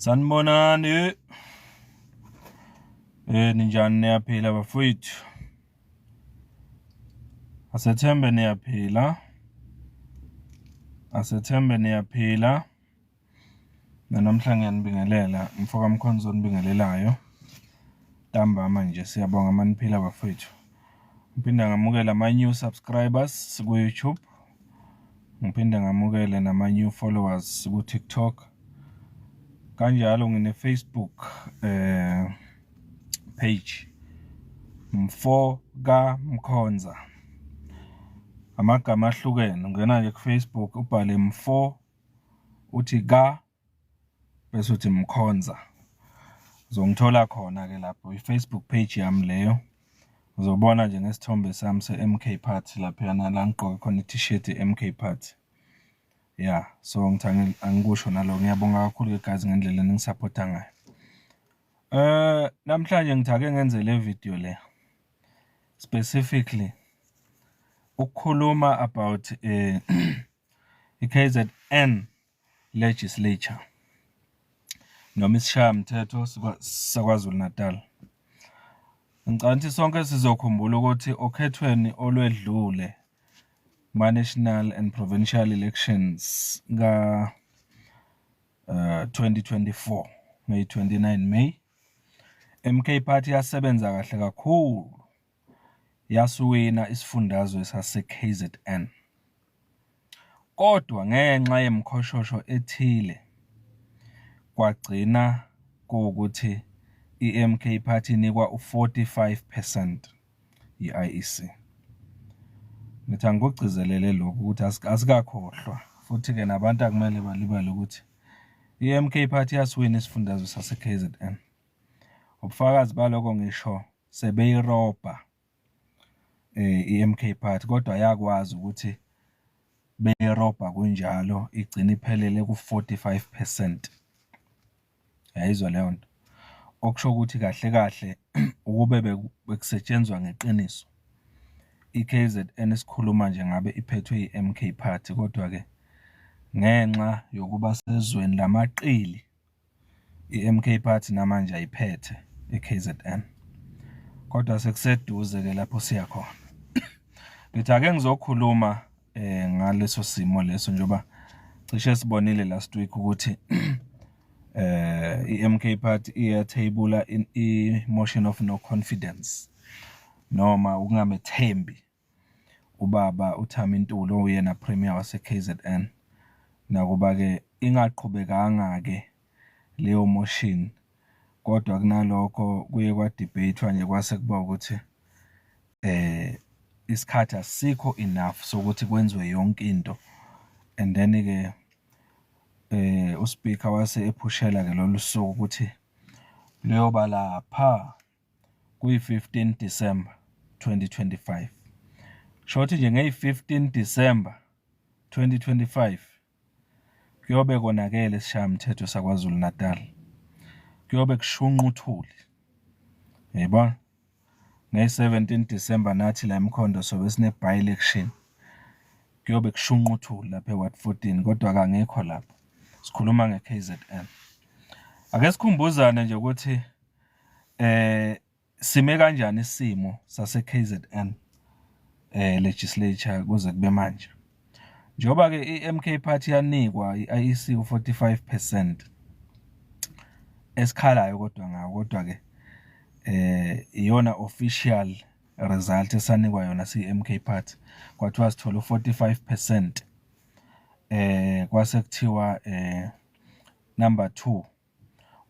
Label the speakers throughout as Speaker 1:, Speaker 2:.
Speaker 1: Sanibonani. Ninjani, niyaphila bafowethu? Asethembe niyaphila. Asethembe niyaphila. Nanamhla ngiyanibingelela, mfoka Mkhonza onibingelelayo. Ntambama nje, siyabonga uma niphila bafowethu. Ngiphinde ngamukele ama-new subscribers ku-YouTube. Ngiphinde ngamukele nama-new followers ku-TikTok. Kanjalo ngine-Facebook page, Mfo kaMkhonza. Amagama ahlukene, ungena nje ku-Facebook ubhale Mfo, uthi ka, bese uthi Mkhonza. Uzongithola khona-ke lapho, i-Facebook page yami leyo. Uzobona nje ngesithombe sami se-M_K Party laphayana la ngigqoke khona i-T-shirt ye-M_K Party. Ya, so ngithi angikusho naloko. Ngiyabonga kakhulu-ke guys ngendlela eningisaphotha ngayo. Namhlanje ngithi ake ngenze le video le specifically ukukhuluma about i-KZN legislature noma isishayamthetho saKwaZulu Natal. Ngicabanga ukuthi sonke sizokhumbula ukuthi okhethweni olwedlule, ma-national and provincial elections ka 2024 ngeyi-29 May, MK Party yasebenza kahle kakhulu, yasuwina isifundazwe sase-KZN. Kodwa ngenxa yemikhoshosho ethile kwagcina kuwukuthi i-MK Party inikwa u-45% yi-IEC. Ngithi angikugcizelele lokhu ukuthi asikakhohlwa futhi-ke nabantu akumele balibale ukuthi i-MK Party yasiwina isifundazwe sase-KZN. Ubufakazi baloko, ngisho sebeyirobha i-MK Party, kodwa yakwazi ukuthi beyirobha kunjalo igcine iphelele ku-45%. Yayizwa leyo nto? Okusho ukuthi kahle kahle ukube bekusetshenzwa ngeqiniso, i-KZN esikhuluma nje ngabe iphethwe i-MK Party, kodwa-ke ngenxa yokuba sezweni lamaqili, i-MK Party namanje ayiphethe e-KZN. Kodwa sekuseduze-ke lapho siya khona. Ngithi ake ngizokhuluma ngaleso simo leso njengoba cishe sibonile last week ukuthi i-MK Party iyatheyibula i-motion of no confidence noma ukungamethembi ubaba uThami Ntuli, owuyena Premier wase-KZN. Nakuba-ke ingaqhubekanga-ke leyo motion, kodwa kunalokho kuye kwa-debate-wa nje, kwase kuba ukuthi isikhathi asikho enough sokuthi kwenziwe yonke into, and then-ke u-speaker wase ephushela-ke lolu suku ukuthi luyoba lapha kuyi-15 December 2025. Shothi nje ngeyi-15 December 2025 kuyobe konakele isishayamthetho saKwaZulu Natal. Kuyobe kushunqa uthuli. Uyayibona? Ngeyi-17 December nathi la eMkhondo sobe sine by-election. Kuyobe kushunqa uthuli lapha e-Ward 14, kodwa kangikho lapho. Sikhuluma nge-KZN. Ake sikhumbuzane nje ukuthi sime kanjani isimo sase KZN legislature kuze kube manje. Njengoba ke i-MK Party yanikwa i-IEC u-45% esikhalayo kodwa ngawo, kodwa ke iyona official result esanikwa yona siyi-MK Party, kwathiwa sithola u-45%. Kwase kuthiwa number 2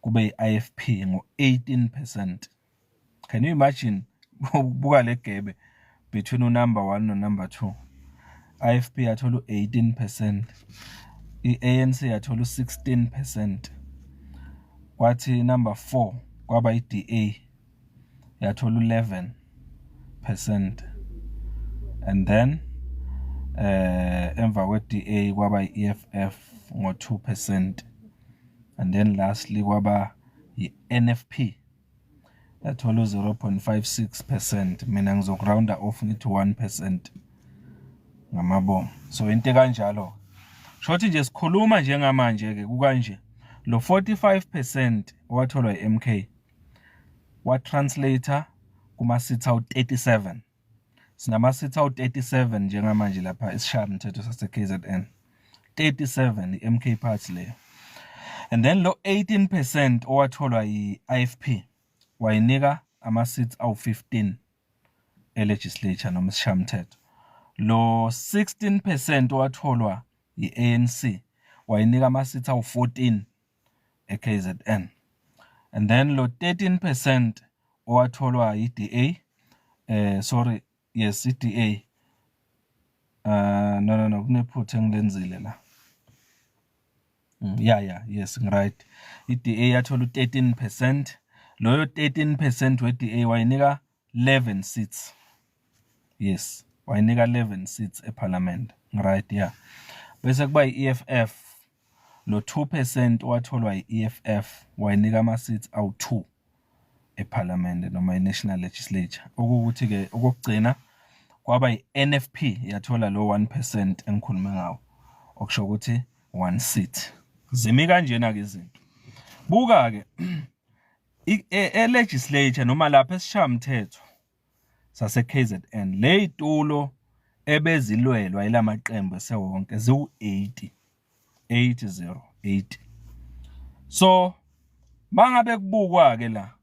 Speaker 1: kube i-IFP ngo-18%. Can you imagine? Buka le gap between u-number 1 no-number 2. IFP yathola u-18%, i-ANC yathola u-16%, kwathi number 4 kwaba i-DA, yathola u-11%, and then emva kwe-DA kwaba i-EFF ngo-2%, and then lastly kwaba i-NFP, yathola u-0.56%. Mina ngizoku-rounda off ngithi 1% ngamabomu. So into kanjalo, shothi nje sikhuluma njengamanje ke kukanje. Lo 45% owatholwa i-MK wa-translate-a kuma-seats awu-37. Sinama-seats awu-37 njengamanje lapha esishayamthetho sase-KZN. 37 i-MK Party leyo. And then lo 18% owatholwa yi-IFP wayinika ama-seats awu-15 e-legislature noma isishayamthetho. Lo 16% owatholwa yi-ANC wayinika ama-seats awu-14 e-KZN. And then lo 13% owatholwa yi-DA, sorry, yes, i-DA, no, kunephutha engilenzile la. Yeah, yes, right. I-DA yathola u-13%. Loyo 13% we-DA wayinika 11 seats. Yes, wayinika 11 seats eParliament. Right, yeah. Bese kuba i-EFF, lo 2% owatholwa i-EFF wayinika ama-seats awu-2 eParliament noma i-National Legislature. Okuwukuthi-ke okokugcina kwaba i-NFP, yathola lo 1% engikhulume ngawo, okusho ukuthi 1 seat. Zimi kanjena-ke izinto. Buka-ke e-legislature noma lapha esishayamthetho sase-KZN, ley'tulo ebezilwelwa yilamaqembu esewonke ziwu-80, 80, 80. So mangabe kubukwa-ke la,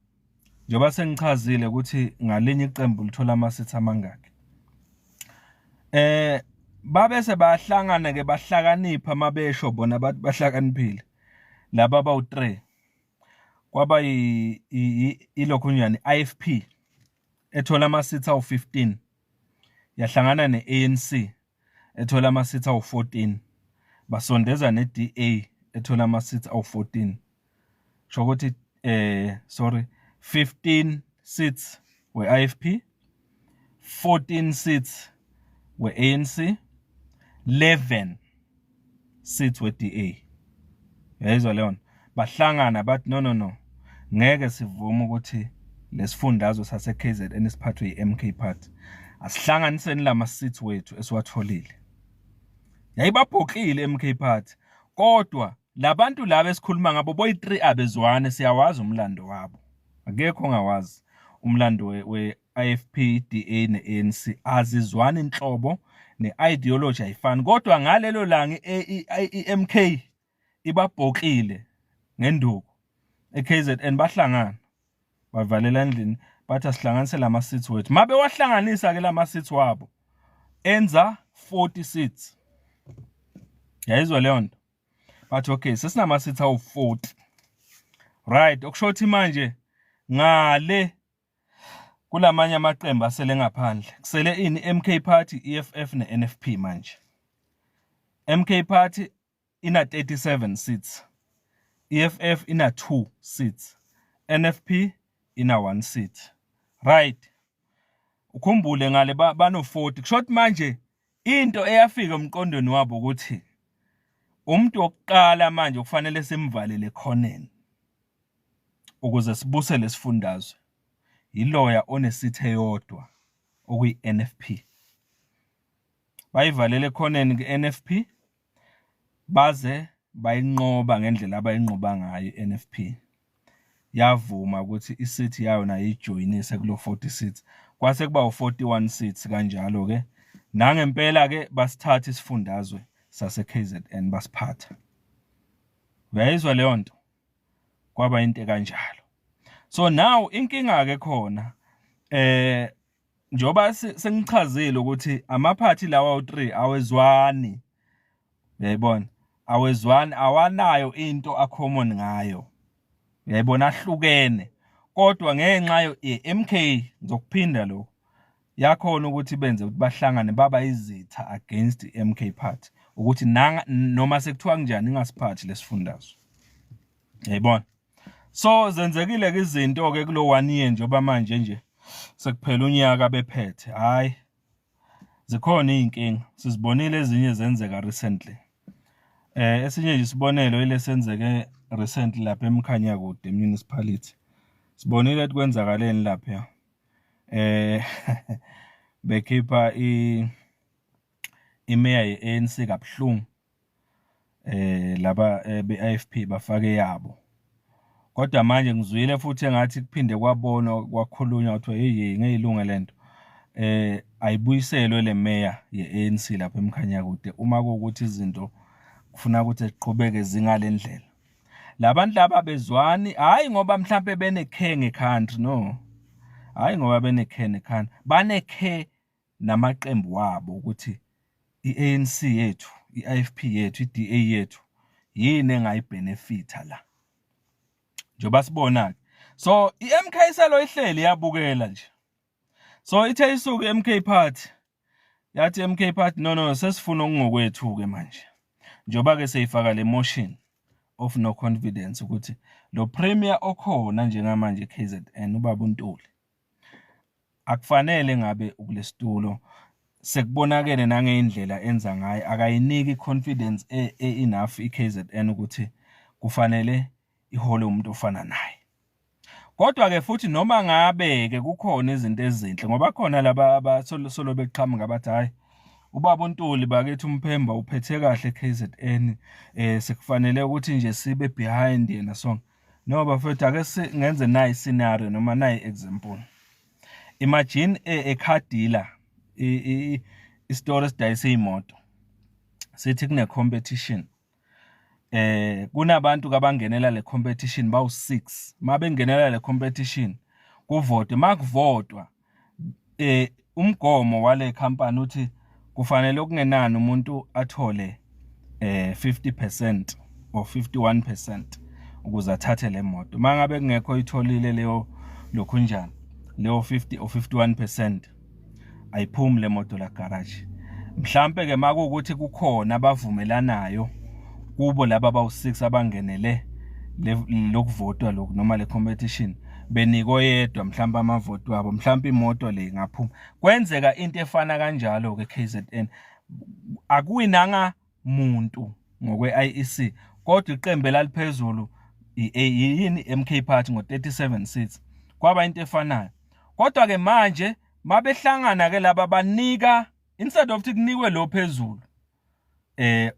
Speaker 1: njengoba sengichazile ukuthi ngalinye iqembu lithola ama-seats amangaki, babese bayahlangana ke, bahlakanipha mabesho bona bathi bahlakaniphile laba abawu-3, kwaba ilokhunjani IFP ethola ama-seats awu-15, yahlangana ne-ANC ethola ama-seats awu-14, basondeza ne-DA ethola ama-seats awu-14. Sho ukuthi, sorry, 15 seats we-IFP, 14 seats we-ANC, 11 seats we-DA. Uyayizwa leyo nto? Bahlangana bathi, "No, no, no, ngeke sivume ukuthi lesifundazwe sase-KZN siphathwe i-MK Party. Asihlanganiseni lama seats wethu esiwatholile." Yayibabhokile MK Party, kodwa labantu laba esikhuluma ngabo boyi-3 abezwane. Siyawazi umlando wabo, akekho ongawazi umlando we-IFP, DA ne-ANC. Azizwani inhlobo, ne-ideology ayifani, kodwa ngalelo langa i-MK ibabhokile ngenduku e-KZN, bahlangana, bavalela endlini, bathi asihlanganise lama seats wethu. Mabe wahlanganisa ke lama seats wabo, enza 40 seats. Yayizwa leyo nto? Bathi, "Okay, sesinama seats awu-40, right?" Okusho ukuthi manje ngale kulamanye amaqembu asele ngaphandle kusele ini? MK Party, EFF ne-NFP. Manje MK Party ina 37 seats, EFF ina 2 seats, NFP ina 1 seat, right? Ukhumbule ngale bano 40. Kusho ukuthi manje into eyafika emqondweni wabo ukuthi umuntu wokuqala manje kufanele simvalele ekhoneni ukuze sibuse lesifundazwe yiloya one-seat eyodwa, okuyi-NFP. Bayivalele ekhoneni ke-NFP, baze bayinqoba ngendlela abayinqoba ngayo i-NFP, yavuma ukuthi i-seat yayo nayo ijoyinise kulo 40 seats, kwase kuba u41 seats kanjalo ke. Nangempela ke basithatha isifundazwe sase KZN, basiphatha. Uyayizwa leyo nto? Kwaba into kanjalo. So now inkinga ke khona, njoba sengichazile ukuthi amaphathi lawa u3 awezwani, uyayibona, awezwani, awanayo into a-common ngayo, uyayibona, ahlukene, kodwa ngenxa ye-MK, ngizokuphinda lokho, yakhona ukuthi benze ukuthi bahlangane, baba izitha against i-MK Party, ukuthi nanga noma sekuthiwa kanjani ingasiphathi lesifundazwe, uyayibona. So zenzekile ke izinto ke kulo 1 year, njengoba manje nje sekuphela unyaka bephethe. Hayi, zikhona izinkinga, sizibonile ezinye zenzeka recently. Esinye nje isibonelo ilesenzeke recently lapha eMkhanyakude municipality. Sibonile ukuthi kwenzakaleni lapha, bekhipha imeya ye-ANC kabuhlungu. Laba be-IFP bafake yabo. Kodwa manje ngizwile futhi engathi kuphinde kwabonwa kwakhulunywa kuthiwa hey hey ngeke ilunge lento. Ayibuyiselwe le meya ye-ANC lapha eMkhanyakude uma kuwukuthi izinto kufuna ukuthi ziqhubeke zingale ndlela. Labantu laba bezwani hayi ngoba mhlambe bene-care nge-country, no. Hayi ngoba bene-care ne-country, bane-care namaqembu wabo ukuthi i-ANC yethu, i-IFP yethu, i-DA yethu yini engayibhenefitha la. Njengoba sibona-ke. So i-MK selo ihleli iyabukela nje. So ithe isuke i-MK Party yathi MK Party, no no, sesifuna okungokwethu ke manje. Njengoba ke seyifaka le motion of no confidence ukuthi lo premier okhona njengamanje KZN, ubaba uNtuli, akufanele ngabe ukulesitulo. Sekubonakele nangeyindlela enza ngayo, akayiniki confidence enough iKZN ukuthi kufanele ihole umuntu ofana naye. Kodwa ke futhi noma ngabe ke kukhona izinto ezinhle, ngoba khona laba abasolo beqhamuka bathi hayi, ubaba uNtuli bakithi uMphemba uphethe kahle KZN, sekufanele ukuthi nje sibe behind yena sonke. No bafethu, ake ngenze nayi scenario noma nayi example. Imagine a car dealer, isitolo esidayisa imoto, sithi kune competition, kunabantu kabangenela le competition bawu6. Mabengenela le competition kuvote, makuvotwa umgomo wale company uthi kufanele okungenani umuntu athole 50% or 51% ukuze athathe le moto. Mangabe kungekho itholile leyo lokhunjani leyo 50 or 51%, ayiphumi le moto la garage. Mhlambe ke makuwukuthi kukhona abavumelanayo kubo laba abawu6 abangenele lokuvotwa lokhu noma le competition, benikwe yedwa mhlawumbe amavoti wabo, mhlawumbe imoto le ingaphuma. Kwenzeka into efana kanjalo ke KZN, akuwinanga muntu ngokwe-IEC, kodwa iqembu elaliphezulu yini, MK Party ngo-37 seats. Kwaba into efanayo, kodwa ke manje mabehlangana ke laba banika, instead of ukuthi kunikwe lo phezulu,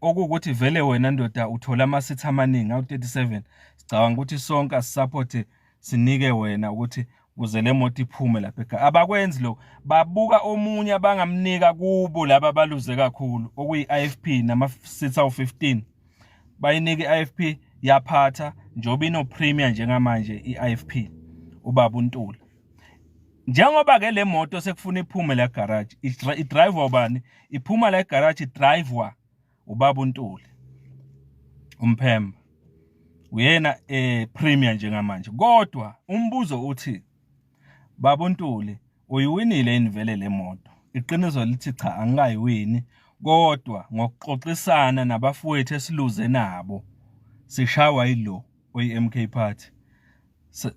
Speaker 1: okuwukuthi vele wena ndoda uthola ama-seats amaningi awu-37, sicabanga ukuthi sonke asisupport, sinike wena ukuthi kuze le moto iphume lapha ekhaya. Abakwenzi lokho, babuka omunye abangamnika kubo laba abaluze kakhulu, okuyi-IFP nama-seats awu-15, bayinike i-IFP yaphatha njengoba ino-premier njengamanje i-IFP, ubaba uNtuli. Njengoba ke le moto sekufuna iphume la garage, idrive ubani? Iphuma la garage, idrivewa ubaba uNtuli uMphemba, uyena premier njengamanje. Kodwa umbuzo uthi, baba uNtuli, uyiwinile yini vele le moto? Iqiniso lithi cha, angikayiwini, kodwa ngokuxoxisana nabafowethu esiluze nabo sishawa yilo oyi-MK Party,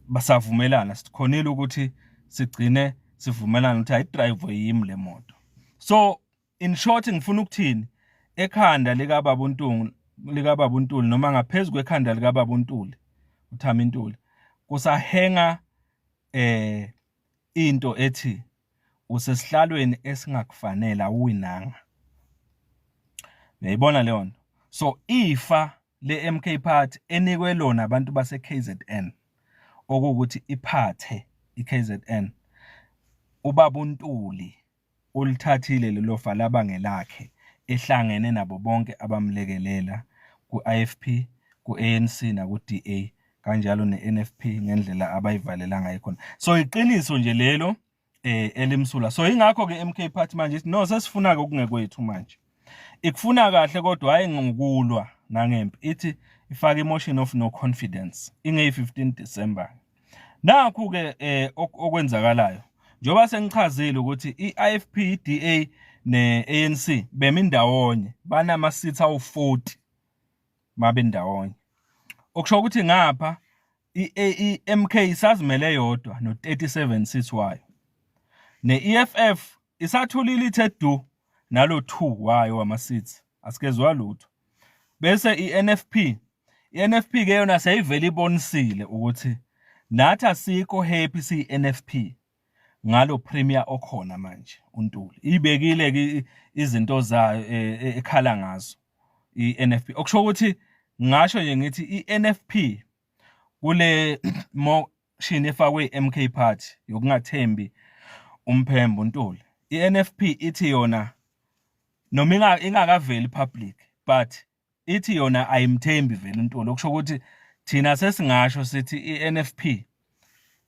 Speaker 1: basavumelana, sikhonile ukuthi sigcine sivumelana ukuthi ayidrive yimi le moto. So in short, ngifuna ukuthini? Ekhanda lika baba uNtungu, lika baba uNtuli, noma ngaphezulu kwekhanda lika baba uNtuli, uThami Ntuli, kusahenga into ethi usesihlalweni esingakufanele, awuwinanga. Uyayibona leyo nto? So ifa le-MK Party enikwe lona abantu base KZN okuwukuthi iphathe iKZN, ubaba uNtuli ulithathile lelo fa laba ngelakhe, ehlangene nabo bonke abamlekelela ku-IFP, ku-ANC naku-DA, kanjalo ne-NFP ngendlela abayivalela ngayo khona. So iqiniso nje lelo elimsula. So ingakho ke MK Party manje ithi no, sesifuna ke okungekwethu manje. Ikufuna kahle, kodwa hayi ngokulwa nangempi. Ithi ifaka imotion of no confidence ingeyi 15 December. Nakhu ke okwenzakalayo, njengoba sengichazile ukuthi i-IFP, i-DA ne-ANC bemi ndawonye banama seats awu-40 mabe ndawonye, okusho ukuthi ngapha i-MK isazimele yodwa no-37 seats wayo, ne-EFF isathulile ithe du nalo 2 wayo wama seats, asikezwa lutho. Bese i-NFP, i-NFP ke yona seyivele ibonisile ukuthi nathi asikho happy siyi-NFP ngalo premier okhona manje uNtuli. Ibekile ke izinto zayo ekhala ngazo. i-NFP. Okusho ukuthi ngasho nje ngithi i-NFP kule motion efakwe i-MK Party yokungathembi uMphembe uNtuli, i-NFP ithi yona noma ingakaveli public but ithi yona ayimthembi vele uNtuli. Okusho ukuthi thina sesingasho sithi i-NFP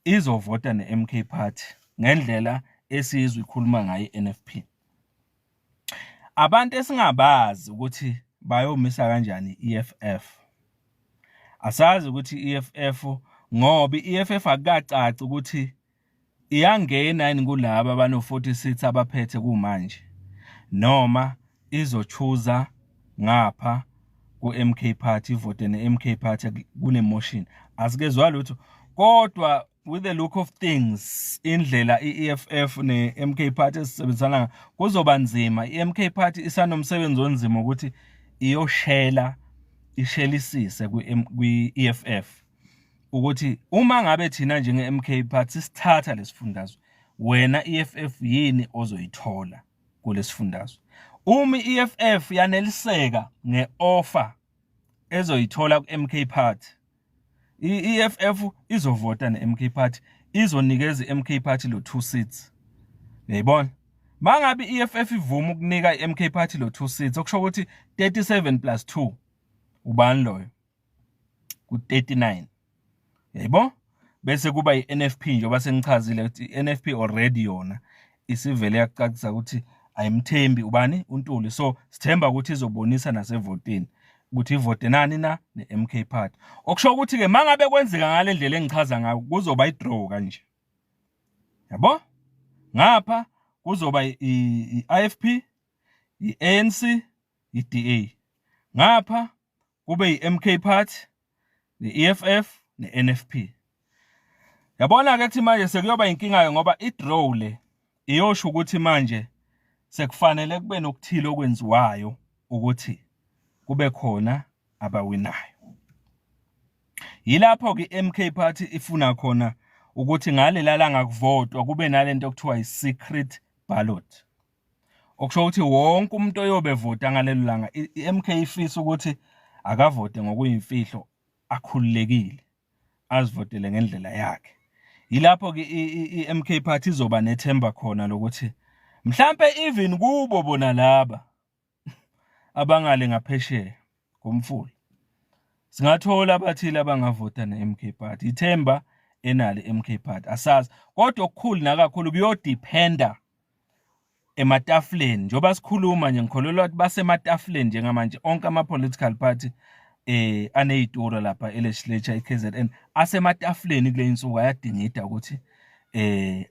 Speaker 1: izovota ne-MK Party ngendlela esizwe ikhuluma ngayo i-NFP. Abantu esingabazi ukuthi bayomisa kanjani i-EFF. Asazi ukuthi i-EFF, ngoba i-EFF akukacaci ukuthi iyangena yini kulaba abano-40 seats abaphethe kumanje, noma izochuza ngapha ku-MK Party, ivote ne-MK Party kune-motion. Asikezwa lutho, kodwa with the look of things, indlela i-EFF ne-MK Party esisebenzisana, kuzoba nzima. I-MK Party isanomsebenzi onzima ukuthi iyoshela ishelisise kwi-EFF ukuthi uma ngabe thina njenge-MK Party sisithatha lesifundazwe, wena EFF yini ozoyithola kulesifundazwe? Uma i-EFF yaneliseka nge-offer ezoyithola ku-MK Party, i-EFF izovota ne-MK Party, izonikeza i-MK Party lo 2 seats. Uyayibona, mangabe i-EFF ivuma ukunika i-MK Party lo 2 seats, okusho ukuthi 37 plus 2 ubani loyo? Ku-39, yayibona. Bese kuba i-NFP, njengoba sengichazile ukuthi i-NFP already yona isivele yakucacisa ukuthi ayimthembi ubani, uNtuli. So sithemba ukuthi izobonisa nasevotini ukuthi ivote nani na ne-MK Party. Okusho ukuthi ke mangabe kwenzeka ngale ndlela engichaza ngayo, kuzoba i-draw kanje, yabo. Ngapha kuzoba i-IFP, i-ANC, i-DA, ngapha kube i-MK Party, ne-EFF, ne-NFP. Yabona ke kuthi manje sekuyoba inkinga ngoba i-draw le iyosho ukuthi manje sekufanele kube nokuthile okwenziwayo ukuthi kube khona abawinayo. Yilapho ke i-MK Party ifuna khona ukuthi ngalela langa kuvotwa kube nalento okuthiwa i-secret ballot. Okusho ukuthi wonke umuntu oyobe vota ngalelo langa, i-MK ifisa ukuthi akavote ngokuyimfihlo, akhululekile, azivotele ngendlela yakhe. Yilapho ke i-MK Party izoba nethemba khona lokuthi mhlambe even kubo bona laba abangale ngaphesheya komfula singathola abathile abangavota ne-MK Party. Ithemba enalo i-MK Party asazi, kodwa okukhulu nakakhulu kuyodependa ematafuleni. Njengoba sikhuluma nje, ngikholelwa ukuthi basematafuleni njengamanje onke ama-political party aneyitulo lapha e-legislature i-KZN, asematafuleni kule insuku, ayadingida ukuthi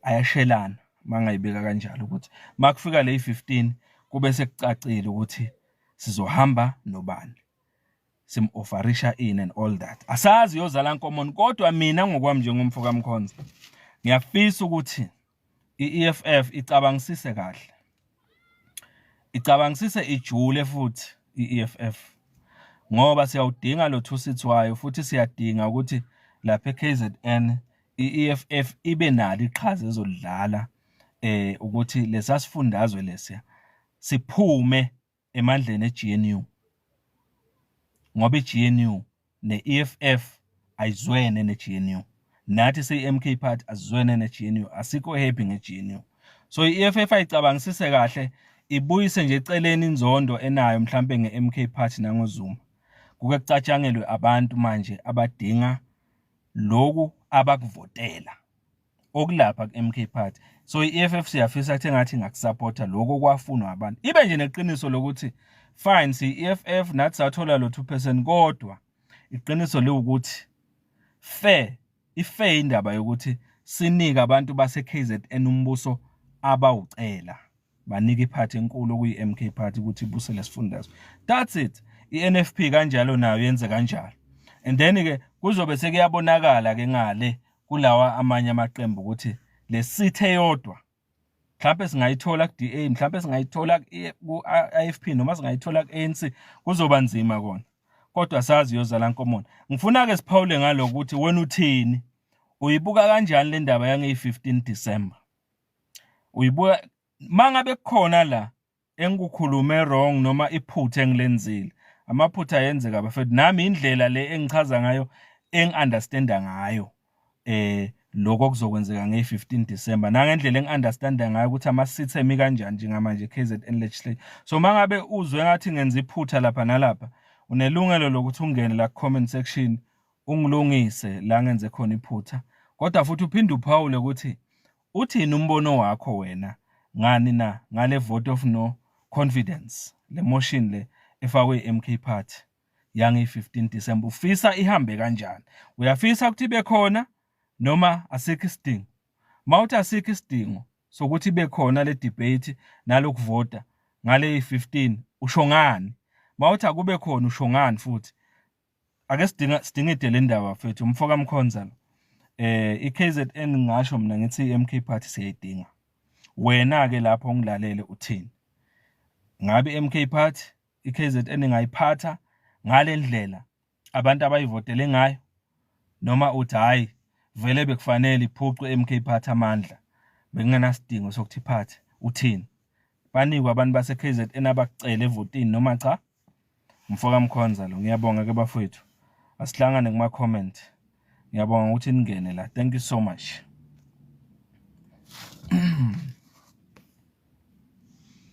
Speaker 1: ayashelana, mangayibeka kanjalo, ukuthi makufika le 15 kube sekucacile ukuthi sizohamba nobani, sim-offerisha in and all that. Asazi yozala nkomoni, kodwa mina ngokwami njengomfo kaMkhonza ngiyafisa ukuthi i-EFF icabangisise kahle, icabangisise ijule futhi i-EFF, ngoba siyawudinga lo two seats wayo, futhi siyadinga ukuthi lapha eKZN i-EFF ibe nalo iqhaza ezolidlala ukuthi lesasifundazwe lesiya siphume emandleni e-GNU, ngoba i-GNU ne-EFF ayizwene ne-GNU, nathi siyi-MK Party asizwene ne-GNU, asikho happy nge-GNU. So i-EFF ayicabangisise kahle, ibuyise nje eceleni inzondo enayo mhlambe nge-MK Party nangoZuma, kuke kucatshangelwe abantu manje abadinga loku abakuvotela okulapha ku-MK Party. So i-EFF siyafisa ukuthi engathi ingakusupporta lokho okwafunwa abantu, ibe nje neqiniso lokuthi fine, siyi-EFF nathi sathola lo 2%, kodwa iqiniso liwukuthi fair, ifair indaba yokuthi sinike abantu base-KZN umbuso abawucela, banike iphathi enkulu okuyi-MK Party ukuthi ibuse lesifundazwe. That's it. I-NFP kanjalo nayo yenze kanjalo, and then ke kuzobe sekuyabonakala ke ngale kulawa amanye amaqembu ukuthi le seat eyodwa mhlawumbe singayithola ku-DA, mhlawumbe singayithola ku-IFP, noma singayithola ku-ANC. Kuzoba nzima kona, kodwa sazi yozala nkomoni. Ngifuna ke siphawule ngalokho ukuthi wena uthini, uyibuka kanjani le ndaba yangeyi-15 December? Uyibuka mangabe kukhona la engikukhulume wrong noma iphutha engilenzile, Amaphutha ayenzeka bafethu, nami indlela le engichaza ngayo engi-understanda ngayo lokho okuzokwenzeka nge-15 December, nangendlela engi-understanda ngayo ukuthi ama-seats emi kanjani njengamanje KZN legislature. So mangabe uzwe ngathi ngenza iphutha lapha nalapha, unelungelo lokuthi ungene la comment section ungilungise la ngenze khona iphutha, kodwa futhi uphinde uphawule ukuthi uthini umbono wakho wena ngani na ngale vote of no confidence, le motion le efakwe i-MK Party yange-15 December. Ufisa ihambe kanjani? Uyafisa ukuthi ibe khona noma asikho isidingo? Mawuthi asikho isidingo sokuthi ibe khona le debate nalokuvota ngale 15, usho ngani? Mawuthi akube khona, usho ngani futhi? Ake sidinga sidingide le ndaba mfethu, umfoka Mkhonza lo. iKZN ngisho mina ngithi iMK Party siyayidinga. Wena ke lapho ungilalele uthini? Ngabe iMK Party iKZN ingayiphatha ngalendlela abantu abayivotele ngayo, noma uthi hayi vele bekufanele iphucwe MK Party amandla, bekungenasidingo sokuthi iphathe? Uthini? Banikwe abantu base KZN abakucele evotini noma cha? Mfoka Mkhonza lo, ngiyabonga ke bafowethu, asihlangane kuma comment. Ngiyabonga ukuthi ningene la, thank you so much.